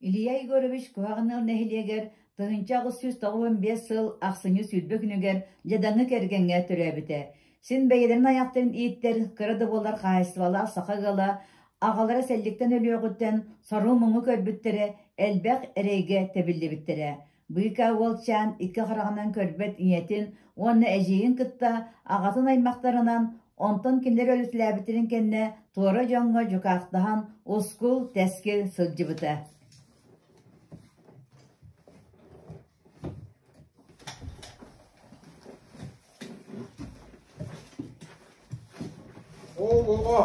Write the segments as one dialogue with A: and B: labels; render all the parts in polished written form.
A: Илья Егорович Куһаҕан Ыал нэһилиэгэр 1895 сыл ахсынньы 20 күнүгэр дьадаҥы кэргэҥҥэ төрөөбүтэ. Син бэйэлэрин айахтарын ииттэр кыра да буоллар хаһаайыстыбалаах саха ыала аҕалара сэлликтэн өлүөҕүттэн сору-муҥу көрбүттэрэ, элбэх эрэйгэ тэбиллибиттэрэ. Быыкаа уолчаан икки хараҕынан көрбөт ийэтин уонна эдьиийин кытта аҕатын аймахтарынан, онтон кинилэр өлүтэлээбиттэрин кэннэ туора дьоҥҥо дьукаахтаһан ускул-тэскил сылдьыбыта.
B: Оо, оҕо,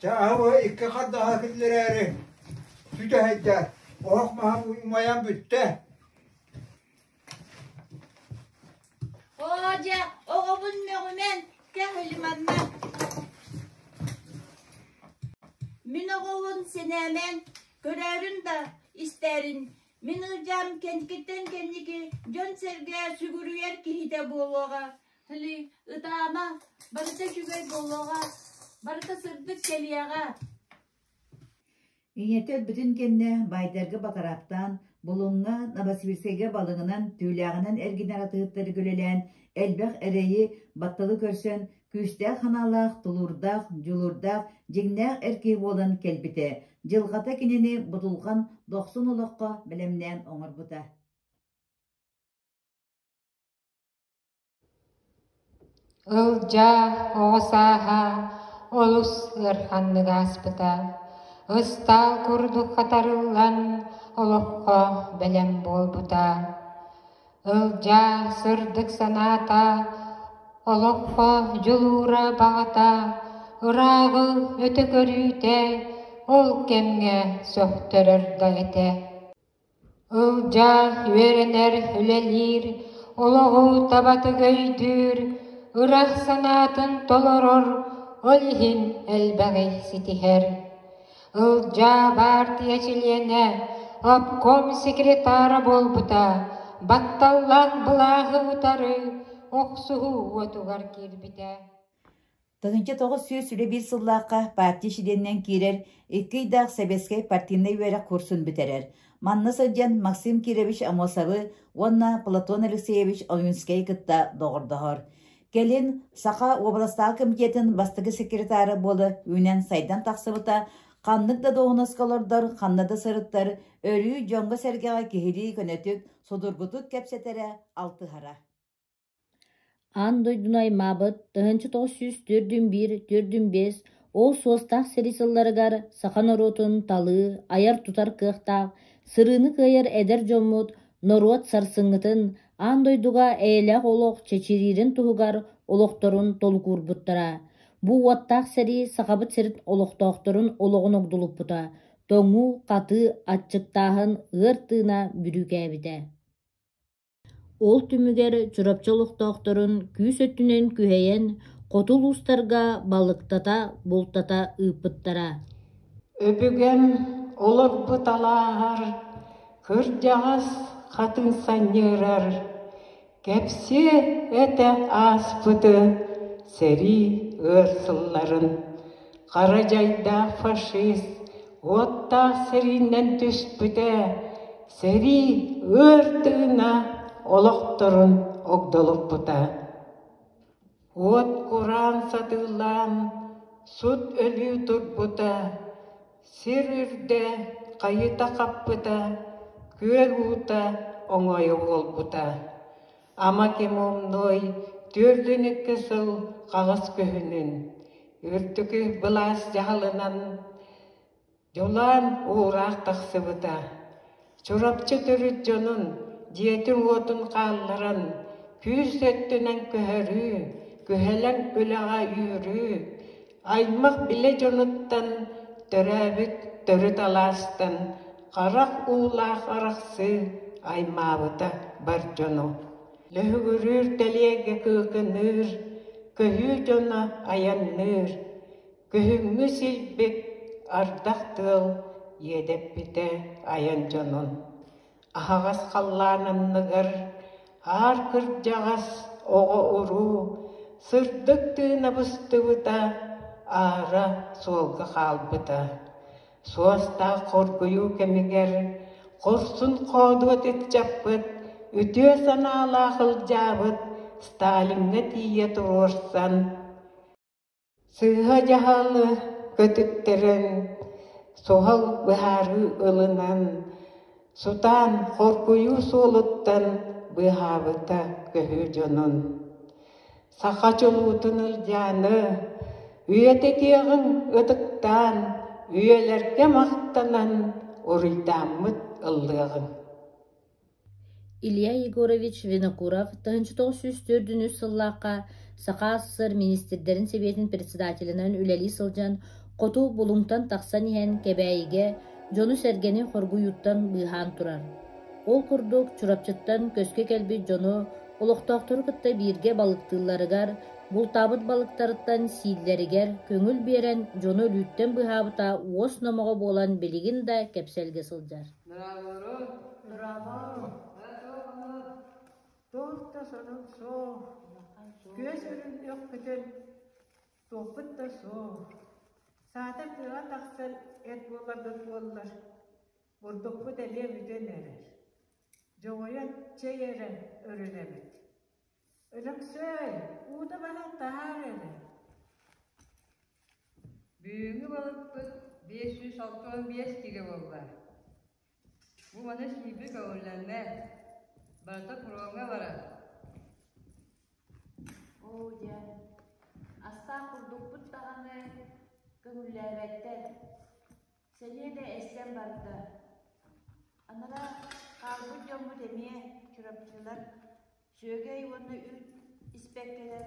B: чааһы икки хардаҕа киллэрээри сүтэһэйдэ, оһох маһа умайан бүттэ.
C: Оо дьэ, оҕобун мөҕүмэн, кэһили манна. Мин оҕобун сэнээмэн, көрөөрүн да истээрин Мин ылдьаам кэнникиттэн кэнники дьон-сэргэ сүгүрүйэр киһитэ буолуоҕа. Һили, ытаама, барыта үчүгэй буолуоҕа, барыта сырдык кэлиэҕэ.
A: Ийэтэ өлбүтүн кэннэ баайдарга батараактаан, Булуҥҥа, Новосибирскайга балыгынан, түүлээҕинэн эргинэр атыыһыттары үлэлээн, элбэх эрэйи, батталы көрсөн, күүстээх санаалаах, тулуурдаах, дьулуурдаах, дьиҥнээх эр киһи буолан кэлбитэ. Дьылҕата кинини будулҕан дохсун олоххо бэлэмнээн оҥорбута.
D: Ылдьаа оҕо сааһа олус ыараханнык ааспыта, ыстаал курдук хатарыллан олоххо бэлэм буолбута. Ылдьаа сырдык санаата, олоххо дьулуура баҕата, ырааҕы өтө көрүүтэ ол кэмҥэ сөхтөрөр да этэ. Ылдьаа үөрэнэр, үлэлиир, олоҕу табатык өйдүүр, ыра санаатын толорор, ол иһин элбэҕи ситиһэр. Ылдьаа баартыйа чилиэнэ, обком секретара буолбута, батталлаах былааһы утары охсуһуу уотугар киирбитэ.
A: 1901 сыллаахха партия чилиэнинэн киирэр, икки ыйдаах сэбиэскэй партийнай үөрэх курсун бүтэрэр. Манна сылдьан Максим Кирович Амосовы уонна Платон Алексеевич Ойунскайы кытта доҕордоһор. Кэлин Саха уобаластааҕы комитетын бастакы секретара буола үүнэн-сайдан тахсыбыта, ханнык да дуоһунаска олордор, ханна да сырыттар, өрүү дьоҥҥо-сэргэҕэ киһилии көнөтүк, судургутук кэпсэтэрэ, алтыһара.
E: Аан дойдуну аймаабыт 1941 45 ол суостаах сэрии сылларыгар саха норуотун талыы, айар-тутар кыахтаах, сырыыны кыайар эдэр дьоммут норуот сарсыҥҥытын, аан дойдуга эйэлээх олох чэчириирин туһугар олохторун толук уурбуттара. Бу уоттаах сэрии Сахабыт сирин олохтоохторун олоҕун огдолуппута, тоҥуу, хатыы, аччыктааһын ыар тыына бүрүүкээбитэ. Ол түмүгэр Чурапчы олохтоохторун күүс өттүнэн күһэйэн, хоту улуустарга балыктата, бултата ыыппыттара.
D: Өбүгэм олорбут алааһар кырдьаҕас хатыҥ санньыарар, кэпсиэ этэ ааспыты сэрии ыар сылларын. Хара дьайдаах фашист уоттаах сэриинэн түспүтэ, сэрии ыар тыына олохторун огдолуппута. Уот кураан сатыылаан, сут өлүү турбута, сир үрдэ хайыта хаппыта, күөл уута оҥойо буолбута. Ама ким умнуой 42 сыл хаҕыс күһүнүн, үрдүкү былаас дьаһалынан Дьулаан уураах тахсыбыта. Чурапчы төрүт дьонун дьиэтин-уотун хаалларан, күүс өттүнэн көһөрүү, күһэлэҥ үлэҕэ үүрүү, аймах-билэ дьонуттан, төрөөбүт төрүт алаастан харах уулаах арахсыы аймаабыта бар дьону. Лөһүгүрүүр тэлиэгэ кыыкыныыр, көһүү дьоно айанныыр, Күһүҥҥү силбик ардах тыал иэдэппитэ айан дьонун. Аһаҕас халлаан анныгар аар кырдьаҕас оҕо-уруу сырдык тыына быстыбыта, аара суолга хаалбыта. Суостаах хоргуйуу кэмигэр хорсун хоодуот ыччаппыт үтүө санаалаах ылдьаабыт Сталиҥҥа тиийэ туруорсан, сыыһа дьаһалы көтүттэрэн, суһал быһаарыы ылынан, сутаан хоргуйуу суолуттан быыһаабыта көһүү дьонун. Саха чулуутун Ылдьааны үйэтитиэҕиҥ ытыктаан, үйэлэргэ махтанан уруйдааммыт ыллыаҕыҥ.
E: Илья Егорович Винокуров 1904 сыллаахха Саха АССР Министрдэрин Сэбиэтин председателинэн үлэлии сылдьан хоту Булуҥтан тахсан иһэн Кэбээйигэ дьону-сэргэни хоргуйууттан быыһаан турар. Ол курдук Чурапчыттан көскө кэлбит дьону олохтоохтору кытта бииргэ балыктыылларыгар, бултаабыт балыктарыттан сииллэригэр көҥүл биэрэн дьону өлүүттэн быыһаабыта уос номоҕо буолан билигин да кэпсэлгэ сылдьар.
F: Туох да сонун суох. Күөс өрүннүөхпүтүн туохпут да суох. Саатар тыаҕа тахсан эт буоларбыт буоллар, бурдукпут элиэ бүтэн эрэр. Дьоҕойон чэй эрэ өрүнэбит. Өлөксөөй, уута баран таһаар эрэ.
G: Бүгүҥҥү балыкпыт 565 киилэ буолла. Бу маны сиирбит көҥүллэммэт. Барыта фроҥҥа барар.
C: Оо дьэ, астаах курдукпут даҕаны көҥүллээбэттэр. Сэниэ да эстэн барда. Анараа хаалбыт дьоммут эмиэ чурапчылар сүөгэй уонна үүт испэккэлэр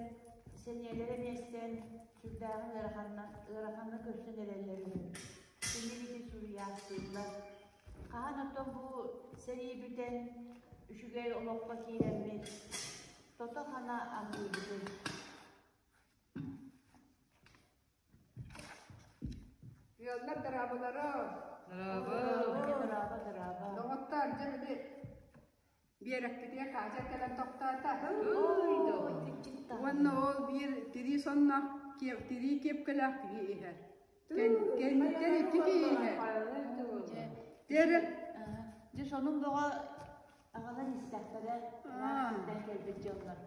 C: сэниэлэрэ миэстэн сүрдээҕин ыараханна көрсөн эрэллэр үһү. Кинилики суруйаахтыыллар. Хаһан оттон бу сэрии бүтэн үчүгэй олоххо киирэммит тото-хана аһыыбытый?
G: Ыаллар дыраабалара.
C: Дыраба, дыраба.
G: Доҕоттоор, дьэ били биэрэкпитигэр хаача кэлэн тохтоото. Уонна ол биир тирии сонноох тирии киэпкэлээх киһи иһэр. Кэнниттэн икки киһи иһэр. Тиэрэ.
C: Дьэ сонун бөҕө аҕалан истэхтэрэ ыраах сиртэн кэлбит дьоннор.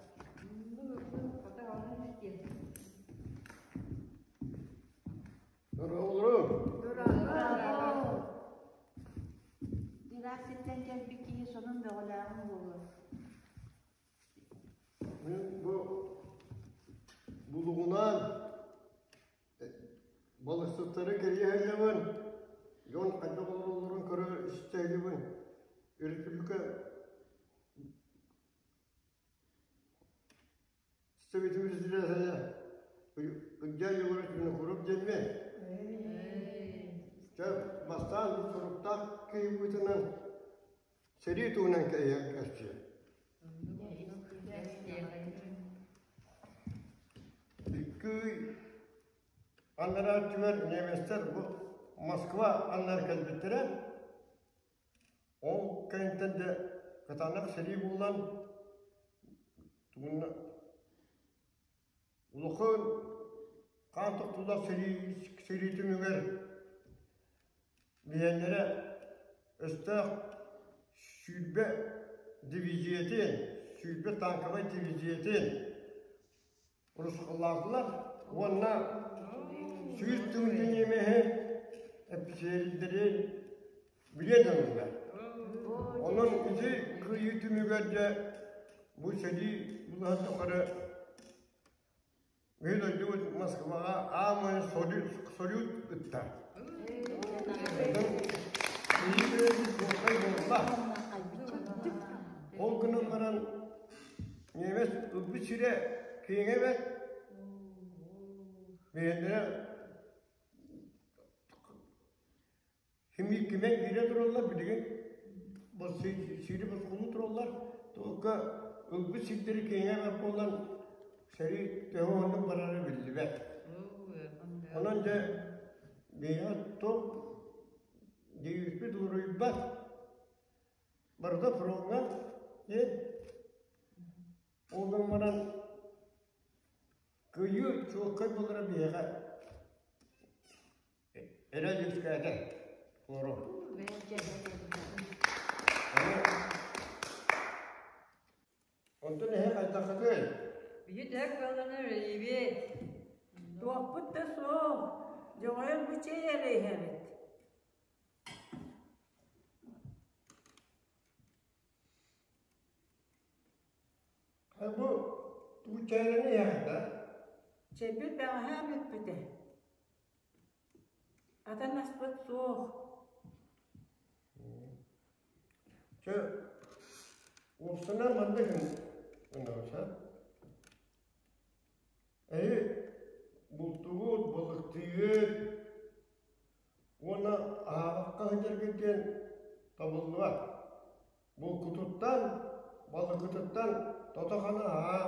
C: Ыраах сиртэн кэлбит киһи сонун бөҕөлөөҕүн буолуо.
H: Мин бу булугунаан балыксыттары кэрийэ сылдьабын, дьон хайдах олороллорун көрө истэ сылдьабын. Республика Советы председателя Ылдьаа Егорович Винокуров диэммин. Чэ, бастаан соруктаах киһи сэрии туһунан кэпсиэ. Икки ый анараа өттүгэр немецтэр бу Москва аннар кэлбиттэрэ. Ол кэнниттэн дьэ кытаанах сэрии буолан тугунна улахан хаан тохтуулаах сэрии түмүгэр биһиэннэрэ өстөөх 20 дивизиятин, 20 танковай дивизиятин урусхаллаатылар уонна 100 тыһыынча немеһи эписиэрдэри билиэн ылла. Онон ити кыайыы түмүгэр дьэ бу сэрии былаһын тухары мин дойдубут Москваҕа аамай салют ытта. Онон кыайыы буолла. Ол гынан баран немец ылбыт сирэ киэҥэ эбэт. Бэйэлэрэ кимэн киирэ тураллар билигин сири босхолуу тураллар. Туохха ылбыт сирдэри киэҥэ эбэт буолан сэрии төһө уһуннук барара биллибэт. Онон дьэ биһиэхэ туох диэбиппит уруйбат. Барыта фроҥҥа диэн ол гынан баран кыайыы чуолкай буолара биһиэхэ эрэл үөскээтэ. оҥоруо. Онтон эһэ хайдаххытый?
I: Биһи төһө кыалланы үлэлиибит.
F: Туохпут да суох, дьоҕойон бу чэй эрэ иһэбит.
H: Бу туу чэйрэни иһэҕин да?
F: Чэйбит бэҕэһээ бүппүтэ. Атын аспыт суох.
H: Чэ, уопсанан манна гынабыт, а? Эһи бултугут, балыктыыгыт уонна аһаабакка сылдьаргыт диэн табыллыбат. Булкутуттан, балыкытыттан тото-хана аһаа,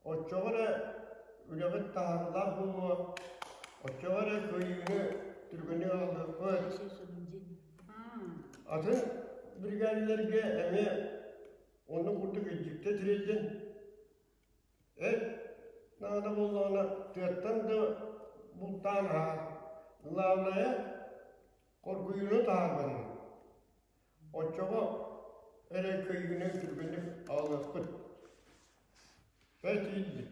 H: оччоҕо эрэ үлэҕит таһаарыылаах буолуо, оччоҕо эрэ кыайыыны түргэнник аҕалыахпыт. Атын биригээдэлэргэ эмиэ оннук курдук илдьиттэ тириэрдин. Эт наада буоллаҕына тыаттан да бултаан аһаа. Главное, хоргуйууну таһаарбатын. Оччоҕо эрэ кыайыыны түргэнник аҕалыахпыт. Бэрт иирдик.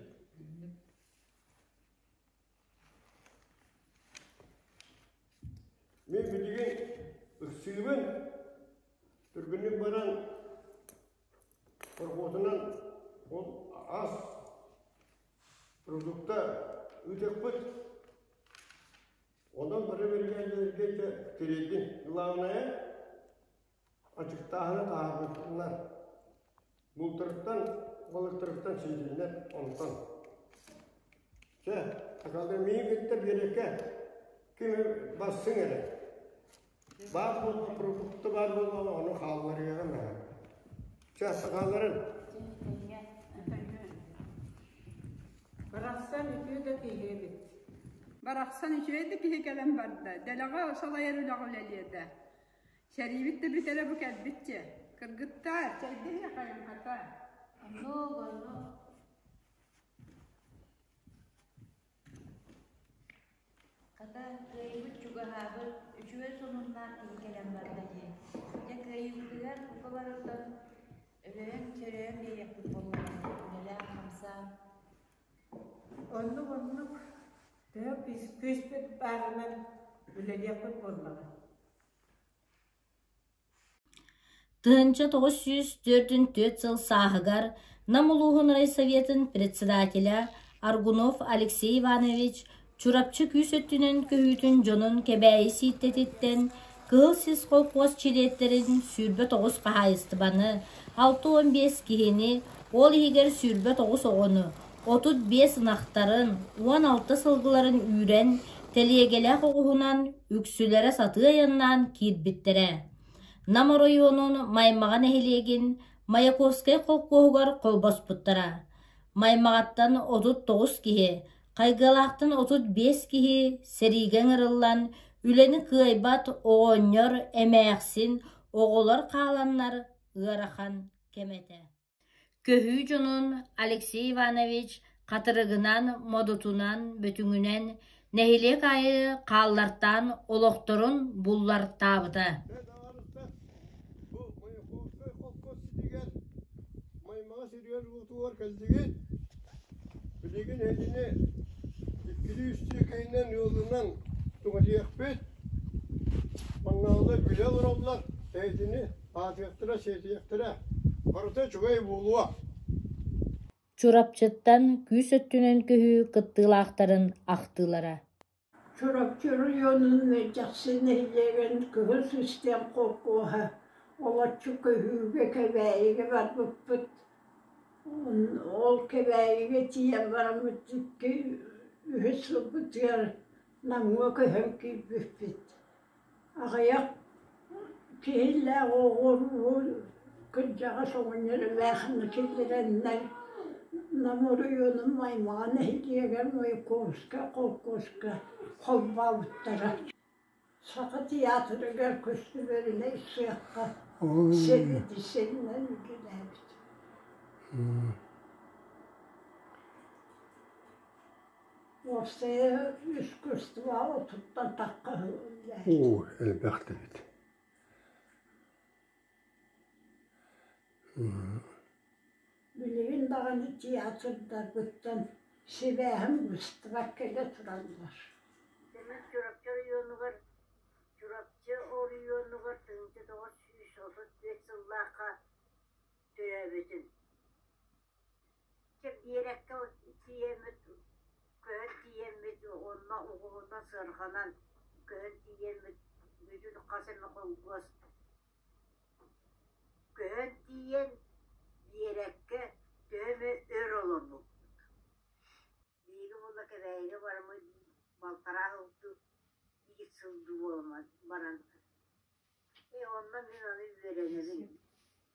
H: Мин билигин ыксыыбын, түргэнник баран Оргуотунан ол ас продукта ыытыахпыт. Онон бары бэргээлэргэ тириэрдин. Главное, аччыктааһыны таһаарбытыннар. Бултарыттан, балыктарыттан сиэтиннэр онтон. Чэ, акалыы миигин кытта биэрэккэ ким бассыҥ эрэ. Баар буолла, продукта баар буолла, ону хаалларыаҕа наада. Чэ, хаалларын.
F: Барахсан үтүө да киһи эбит.
G: Барахсан үчүгэй да киһи кэлэн барда. Дэлэҕэ салайар үлэҕэ үлэлиэдэ. Сэриибит да бүтэрэ бу кэлбитчэ. Кыргыттаар, чэйдэһиэхэйим хата.
C: Оннук, оннук. Хата, кыайбыт чугаһаабыт, үчүгэй сонуннаах киһи кэлэн барда дии. Дьэ, кыайыыбытыгар бука барыттан өлөйөн-чөрөйөн биэриэхпит буоллаҕына, үлэлээн-хамсаан.
F: Оннук, оннук. Төһө күүспүт баарынан үлэлиэхпит буоллаҕа.
E: 1944 сыл сааһыгар Нам улууһун райсоветын председателэ Аргунов Алексей Иванович Чурапчы күүс өттүнэн көһүүтүн дьонун Кэбээйи Сииттэтиттэн Кыһыл Сис колхуос чилиэттэрин 29 хаһаайыстыбаны, 65 киһини, ол иһигэр 29 оҕону, 35 ынахтарын, 16 сылгыларын үүрэн, тэлиэгэлээх оҕуһунан үксүлэрэ сатыы айаннаан киирбиттэрэ. Нам оройуонун Маймаҕа нэһилиэгин Маяковскай холкуоһугар холбоспуттара. Маймаҕаттан 39 киһи, Хайгыалаахтан 35 киһи сэриигэ ыҥырыллан, үлэни кыайбат оҕонньор, эмээхсин, оҕолор хааланнар ыарахан кэм этэ. Көһүү дьонун Алексей Иванович хатырыгынан, модутунан, бөтүҥүнэн нэһилиэк аайы хааллартаан олохторун буллартаабыта.
H: Бу Маяковскай холкуос сиригэр Маймаҕа сиригэр уотугар кэллигит. Билигин эһигини иккилии-үстүү киһинэн ыалынан туҥатыахпыт. Маннаалар билэ олороллор, эһигини аатыахтара, сиэтиэхтэрэ. Барыта үчүгэй буолуо.
E: Чурапчыттан күүс өттүнэн көһүү кыттыылаахтарын ахтыылара.
J: Чурапчы оройуонун Мэлдьэхси нэһилиэгин Кыһыл Систиэм холкуоһа олоччу көһүүгэ Кэбээйигэ барбыппыт. Ол Кэбээйигэ тиийэн бараммыт икки үһүс сылбытыгар Намҥа көһөн киирбиппит. Аҕыйах киһилээх оҕолору кырдьаҕас оҕонньор эмээхсинэ киллэрэннэр Нам оройуонун Маймаҕа нэһилиэгэр Маяковскай холкуоска холбообуттара. Саха театрыгар көстүбэринэй сыахха сэбиэдиссэйинэн үлэлээбит. Уопсайа искусство отуттан тахха үлэлээбит.
H: Оо, элбэх да эбит.
J: Билигин даҕаны театрдарбыттан сибээһим быстыбат кэлэ тураллар.
K: Мин Чурапчы оройуонугар Чурапчы оройуонугар 1935 сыллаахха төрөөбүтүм. Чэ биэрэккэ тиийэммит, көһөн тиийэммит уонна оҕуһунан сыарҕанан көһөн тиийэммит бүтүн хас эмэ холкуос Көһөн тиийэн биэрэккэ төһө эмэ өр олорбуппут. Биһиги буолла Кэбээйигэ бараммыт балтараа сыл биир сыл дуу буолан баран ээ онно мин аны үөрэнэбин.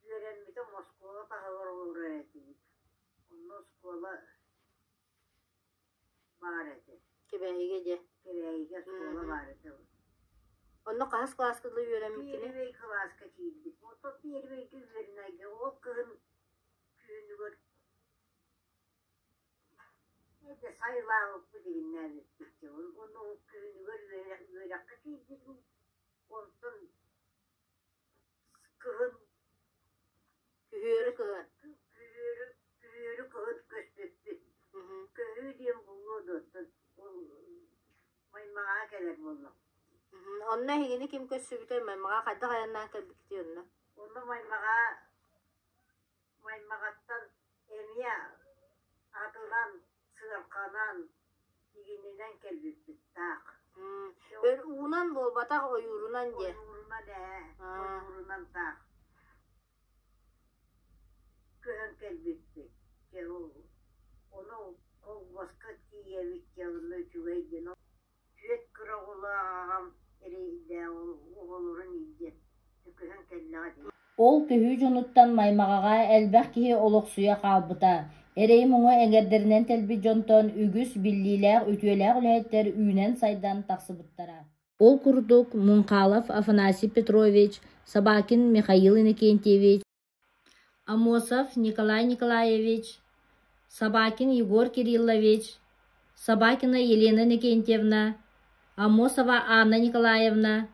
K: Үөрэммитим оскуола таһыгар олорор этибит. Онно оскуола баар этэ.
C: Кэбээйигэ дьэ.
K: Кэбээйигэ оскуола баар этэ.
C: Онно хаһыс кылааска дылы үөрэммиккиний?
K: Первый кылааска киирбит. Оттон первыйга үөрэнэргэ ол кыһын күһүнүгэр это сайылаабыппыт игиннээбиппит Ону күһүнүгэр үөрэххэ киирбитим. Онтон кыһын
C: Күһүөрү кыһын.
K: Күһүөрү күһүөрү кыһын көспүппүт. Көһүү диэн булуо дуоттан ол Маймаҕаҕа кэлэр буоллум.
C: Онно эһигини ким көрсүбүтэй? Маймаҕа хайдах айаннаан кэлбиккитий онно?
K: Онно Маймаҕа Маймаҕаттан эмиэ атынан, сыарҕанан, игининэн кэлбиппит таах.
C: Өр уунан буолбатах ойуурунан диэ.
K: Ойуурунан ээ, ойуурунан таах. Көһөн кэлбиппит. Дьэ ол ону колхуоска тиийэбит дьэ онно үчүгэй диэн түөрт кыра оҕолоох аҕам эрэйдээх оҕолорун илдьэ көһөн кэллэҕэ дии.
E: Ол көһүү дьонуттан Маймаҕаҕа элбэх киһи олохсуйа хаалбыта. Эрэйи-муҥу эҥэрдэринэн тэлбит дьонтон үгүс биллиилээх үтүөлээх үлэһиттэр үүнэн-сайдан тахсыбыттара. Ол курдук Муҥхалов Афанасий Петрович, Собакин Михаил Иннокентьевич, Аммосов Николай Николаевич, Собакин Егор Кириллович, Собакина Елена Иннокентьевна, Аммосова Анна Николаевна,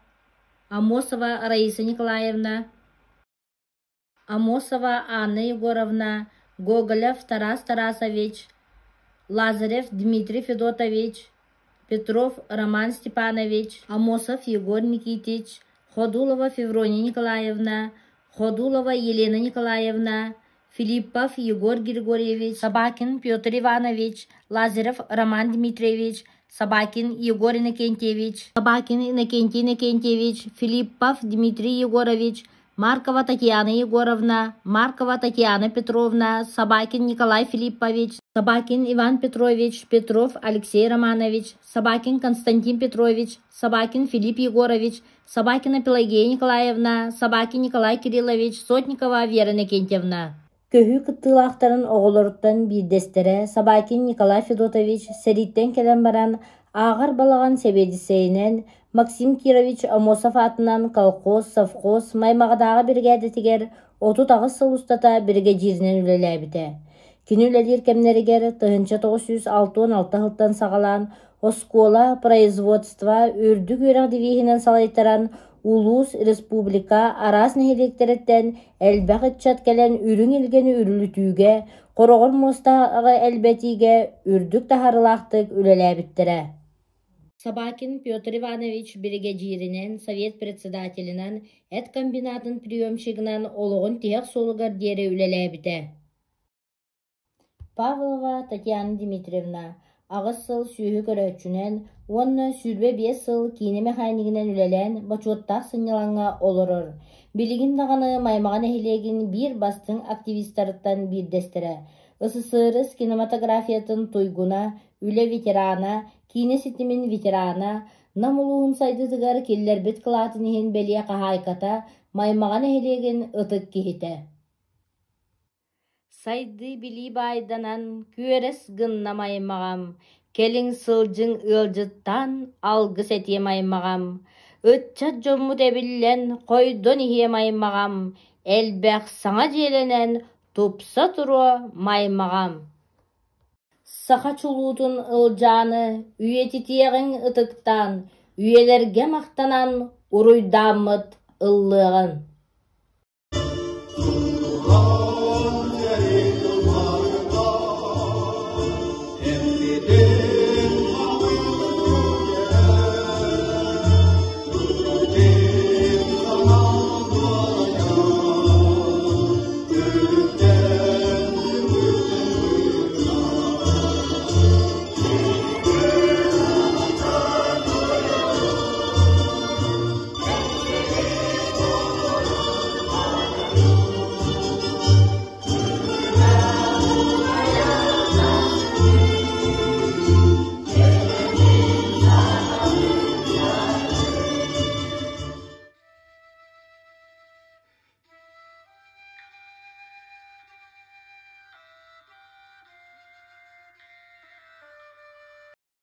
E: Аммосова Раиса Николаевна, Аммосова Анна Егоровна, Гоголев Тарас Тарасович, Лазарев Дмитрий Федотович, Петров Роман Степанович, Аммосов Егор Никитич, Ходулова Феврония Николаевна, Ходулова Елена Николаевна, Филиппов Егор Григорьевич, Собакин Петр Иванович, Лазарев Роман Дмитриевич, Собакин Егор Иннокентьевич, Собакин Иннокентий Иннокентьевич, Филиппов Дмитрий Егорович, Маркова Татьяна Егоровна, Маркова Татьяна Петровна, Собакин Николай Филиппович, Собакин Иван Петрович, Петров Алексей Романович, Собакин Константин Петрович, Собакин Филипп Егорович, Собакина Пелагея Николаевна, Собакин Николай Кириллович, Сотникова Вера Иннокентьевна. Көһүү кыттыылаахтарын оҕолоруттан биирдэстэрэ Собакин Николай Федотович сэрииттэн кэлэн баран ааҕар балаҕан сэбиэдиссэйинэн Максим Кирович Аммосов аатынан колхоз, совхоз Маймаҕатааҕы биригээдэтигэр 38 сыл устата биригэдьииринэн үлэлээбитэ. Кини үлэлиир кэмнэригэр 1966 сылтан саҕалаан оскуола, производство, үрдүк үөрэх девиһинэн салайтаран улуус, республика араас нэһилиэктэриттэн элбэх ыччат кэлэн үрүҥ илгэни үрүлүтүүгэ, хороҕор муостааҕы элбэтиигэ үрдүк таһаарыылаахтык үлэлээбиттэрэ. Собакин Петр Иванович биригэдьииринэн, совет председателинэн, эт комбинатын приемщигынан олоҕун тиһэх суолугар диэри үлэлээбитэ. Павлова Татьяна Дмитриевна аҕыс сыл сүөһү көрөөччүнэн уонна 25 сыл киинэ мэхээньигинэн үлэлээн бочуоттаах сынньалаҥҥа олорор. Билигин даҕаны Маймаҕа нэһилиэгин биир бастыҥ активистарыттан биирдэстэрэ. СССР кинематографиятын туйгуна, үлэ ветерана, киинэ ситимин ветерана, Нам улууһун сайдыытыгар киллэрбит кылаатын иһин бэлиэ хаһаайката, Маймаҕа нэһилиэгин ытык киһитэ. Сайдыы билии баайданан, күөрэс гынна аймаҕам, кэлиҥ сылдьыҥ ыалдьыттаан алгыс этиэм аймаҕам, ыччат дьоммут эбиллэн хойдон иһиэм аймаҕам, элбэх саҥа дьиэлэнэн тупса туруо маймаҕам. Саха чулуутун Ылдьааны үйэтитиэҕиҥ ытыктаан, үйэлэргэ махтанан уруйдааммыт ыллыаҕын.